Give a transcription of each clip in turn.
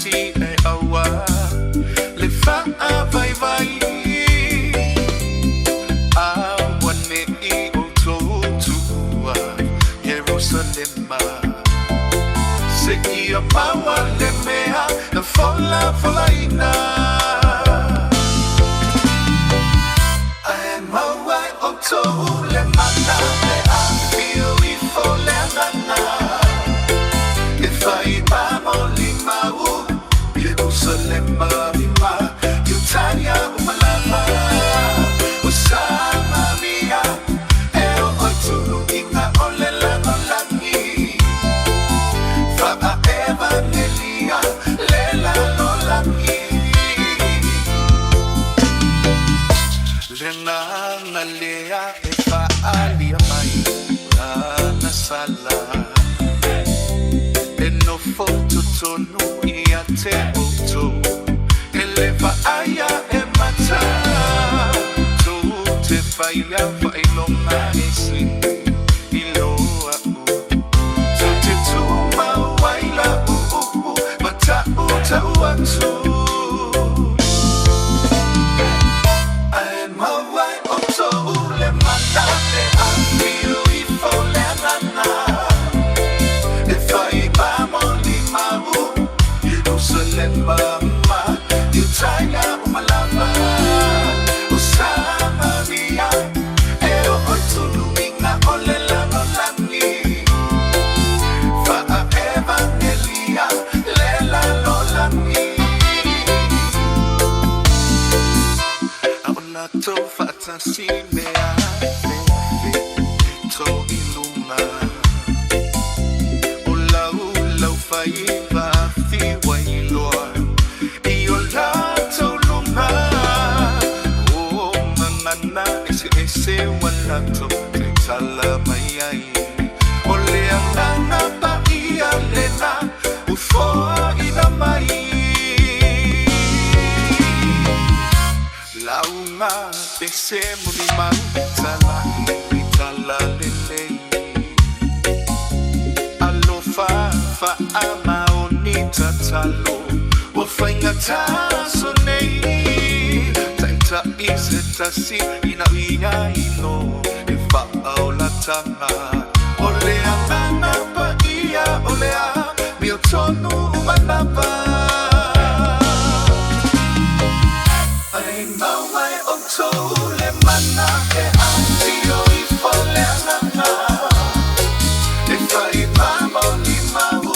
tasi e aua le faavaivai auaneʻi outou tuua Ierusalema seia maua le mea na folafolaina ae maua e outou le mana pe afifio ifo le Agaga e fai ma molimau Ierusalema ma Iutaia uma lava o Samaria e oo i tuluiga o le lalolagi faaevagelia le lalolagi le agaga lea e faaalia mai lana sala e nofo totonu ia te outou e le vaaia e mata tou te faia faailoga ese i lo aʻu tou te tumau ai laʻu upu ma taʻutau atu ae maua e outou le mana pe afifio ifo le Agaga e fai ma molimau Ierusalema ma Iutaia uma lava o Samaria e oo i tuluiga o le lalolagi faaevagelia le lalolagi a o latou faatasi me afeafe to i luga o laulau faiva fiwailoa i o latou luga o gagana eseese ua latou taitala mai ai o le Agaga Paia lena ua foaina mai lauga pese molimau tala'i tala lelei alofa faamaoni tatalo ua faigata aso nei taitaʻi se tasi ina ia ilo e faaolataga o le Agaga Paia o le amiotonu uma lava ae maua e outou le mana pe afifio ifo le Agaga e fai ma molimau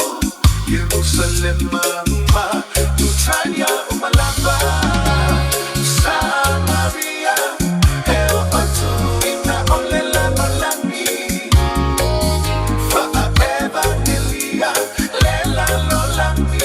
Ierusalema ma Iutaia uma lava Samaria e oo i tuluiga o le lalolagi faaevagelia le lalolagi.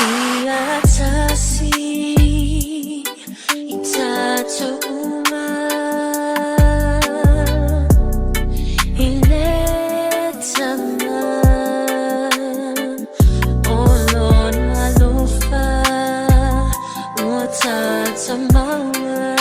Ia tasi i tatou uma i le Tama o Lona alofa ua tatou maua.